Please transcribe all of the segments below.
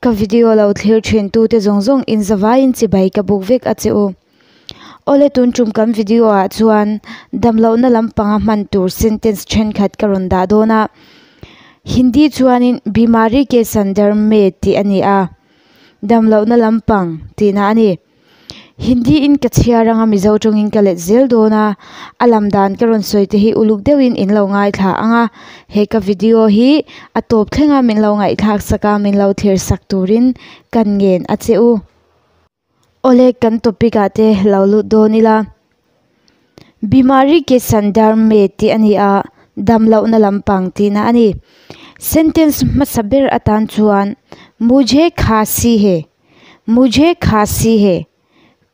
Ka video lo thlir thin tute zawng zawng in zavaiin chibai ka buk vek a che u. Awle tun tum kan video ah chuan damlohna lampanga hman tur sentence thenkhat ka rawn dah dawn a. Hindi chuanin bimari ke sandar me tih a ni a, damlohna lampang tihna a ni. Hindi in ka chhiar anga Mizo tawngin ka let zel dawn a, a lam dan ka rawn sawi te hi uluk deuhin in lo ngaithla ang a, he ka video hi a tawp thleng a min lo ngaihthlak sak a min lo thlir sak turin kan ngen a che u. Awle kan topic ah te lo lut dawn ila. Bimari ke sandar me tih a ni a, damlohna lampang tihna a ni. Sentence hmasa ber atan chuan Mujhe khasi he, Mujhe khasi he.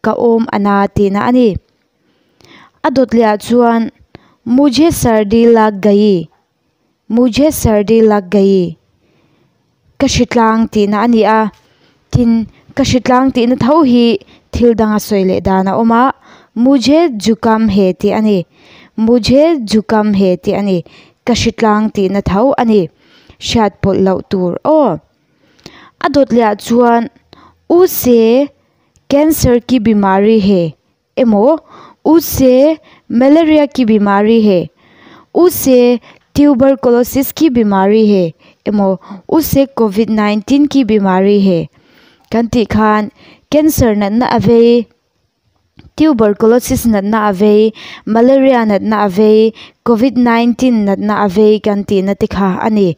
Ka awm a na tihna a ni. A dawt leh ah chuan Mujhe sardi lag gayi, Mujhe sardi lag gayi, ka hritlang tihna a ni a. Tin, ka hritlang tihna tho hi thil danga sawi leh dan a awm a, Mujhe jukam he tih a ni, Mujhe jukam he tih a ni, ka hritlang tihna tho a ni. Hriat pawlh loh tur aw. A dawt leh ah chuan Use cancer ki bimari he emaw Use malaria ki bimari he, Use tuberculosis ki bimari he emaw Use covid 19 ki bimari he kan tih khan cancer natna a vei, tuberculosis natna a vei, malaria natna a vei, covid 19 natna a vei kan tihna te kha a ni.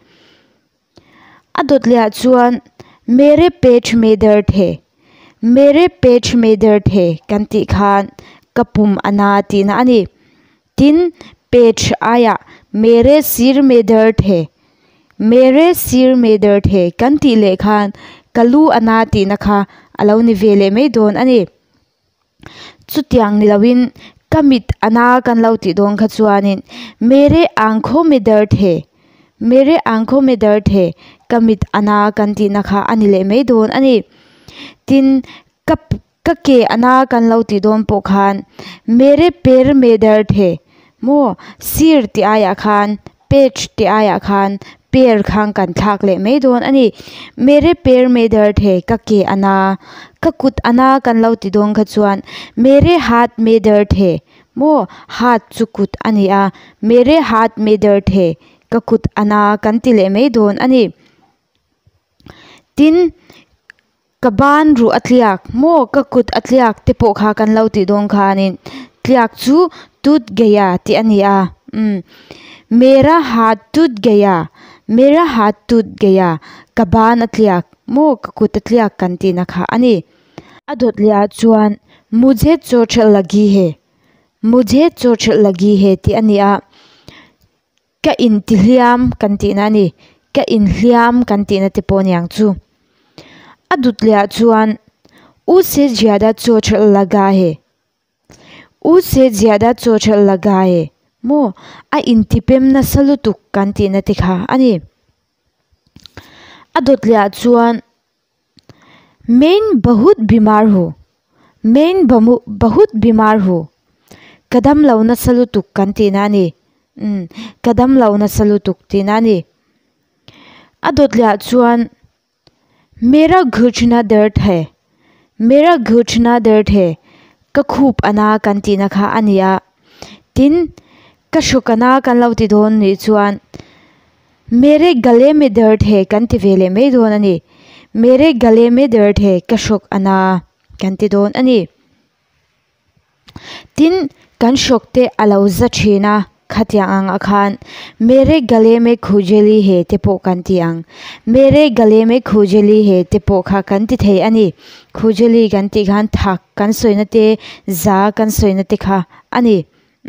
A dawt leh ah chuan Mere pet me dard hai, Mere pet me dard hai kan tih khan ka pum a na tihna a ni. Tin, pet aiah Mere sir me dard hai, Mere sir me dard hai kan tih leh khan ka lu a na tihna kha a lo ni ve leh mai dawn a ni. Chutiang ni loin ka mit a na kan lo tih dawn kha chuanin Mere aankho me dard hai, Mere aankho me dard hai, ka mit a na kan tihna kha a ni leh mai dawn a ni. Tin, ka ka ke a na kan lo tih dawn pawh khan Mere per me dard hai, maw sir tih aiah khan pech tih aiah khan per khan kan thlak leh mai dawn a ni. Mere per me dard hai, ka ke a na, ka kut a na kan lo ti dawn kha chuan Mere haath me dard hai, maw haath chu kut a ni a, Mere haath me dard hai, ka kut a na kan ti leh mai dawn a ni. Tin, ka ban ruh a tliak, maw ka kut a tliak te pawh kha kan lo tih dawn khanin tliak chu tut gaya tih a ni a, umm Mera haath tut gaya, Mera haath tut gaya, ka ban a tliak, maw ka kut a tliak kan tihna kha a ni. A dawt leh ah chuan Mujhe chot lagi hai, Mujhe chot lagi hai tih a ni a. Ka intihliam kan tihna a ni. Ka inhliam kan tihna te pawh a ni ang chu. A dut leh ah chuan Use zyada chot laga hai, Use zyada chot laga hai maw a intipem nasa lutuk kan tihna te kha a ni. A dawt leh ah chuan Main bahut bimar hu, Main bahut bimar hu, ka damlo nasa lutuk kan tihna a ni. Umm, ka damlo nasa lutuk tihna a ni. A dawt leh ah chuan Mera ghutna dard hai, Mera ghutna dard hai, ka khup a na kan tihna kha a ni a. Tin, ka hrawk a na kan lo ti dawn nih chuan Mere gale me dard hai kan ti ve leh mai dawn a ni. Mere gale me dard hai, ka hrawk a na kan ti dawn a ni. Tin, kan hrawk te a lo za thin a, khatiang ang ah khan Mere gale me khujali hai te pawh kan ti ang. Mere gale me khujali hai te pawh kha kan ti thei a ni. Khujali kan tih khan thak kan sawina te, za kan sawina te kha a ni.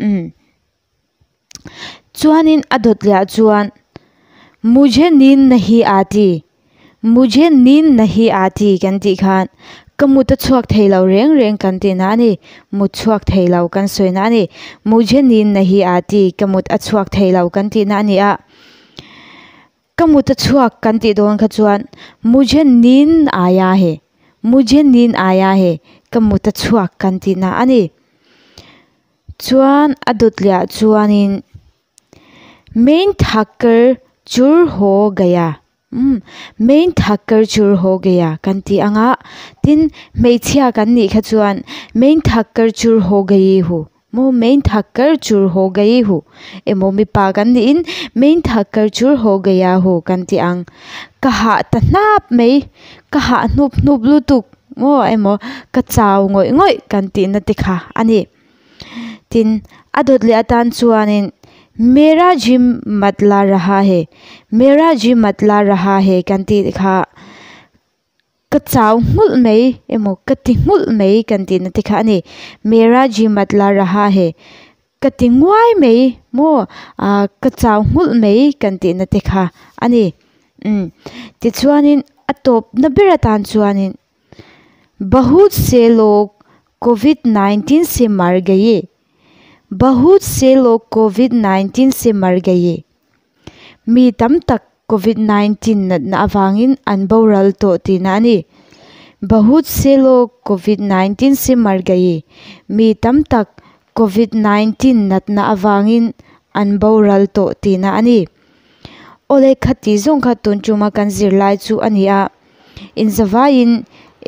Umm. Chuanin a dawt leh ah chuan Mujhe neen nahi aati, Mujhe neen nahi aati kan tih khan ka mut a chhuak thei lo reng reng kan tihna a ni, mut chhuak thei lo kan sawina a ni. Mujhe neen nahi aati, ka mut a chhuak thei lo kan tihna a ni a. Ka mut a chhuak kan tih dawn kha chuan Mujhe neen aaya hai, Mujhe neen aaya hai, ka mut a chhuak kan tihna a ni. Chuan a dawt leh ah chuanin Main thak kar chur ho gaya, Umm main thak kar chur ho gaya kan tih ang a, tin hmeichhia kan nih kha chuan main thak kar chur ho gayi hu maw main thak kar chur ho gayi hu emaw mipa kan niin main thak kar chur ho gaya hu kan tih ang. Ka hah ta hnap mai, ka hah hnup hnup lutuk maw emaw ka chau ngawih ngawih kan tihna te kha a ni. Tin, a dawt leh atan chuanin Mera ji mat la raha hai, Mera ji mat la raha hai kan tih kha ka chau nghulh mai emaw ka ti nghulh mai kan tihna te kha a ni. Mera ji mat la raha hai, ka ti nguai mai maw ah ka chau nghulh mai kan tihna te kha a ni. Umm tichuanin a tawpna ber atan chuanin Bahut se log Covid 19 se mar gaye, Bahut se log Covid 19 se mar gaye, Mi tam tak Covid 19 natna avangin an boral tawh tihna a ni. Bahut se log Covid 19 se mar gaye, Mi tam tak Covid 19 natna avangin an boral tawh tihna a ni. Awle khati zawng kha tun tuma kan zirlai chu a ni a, inzavaiin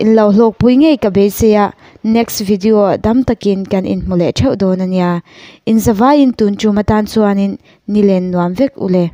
in lo hlawkpui ngei ka beisei a, next video ah dam takin kan inhmu leh theuh dawn a nia. Inzavaiin tun tum atan chuanin nilen nuam vek ule.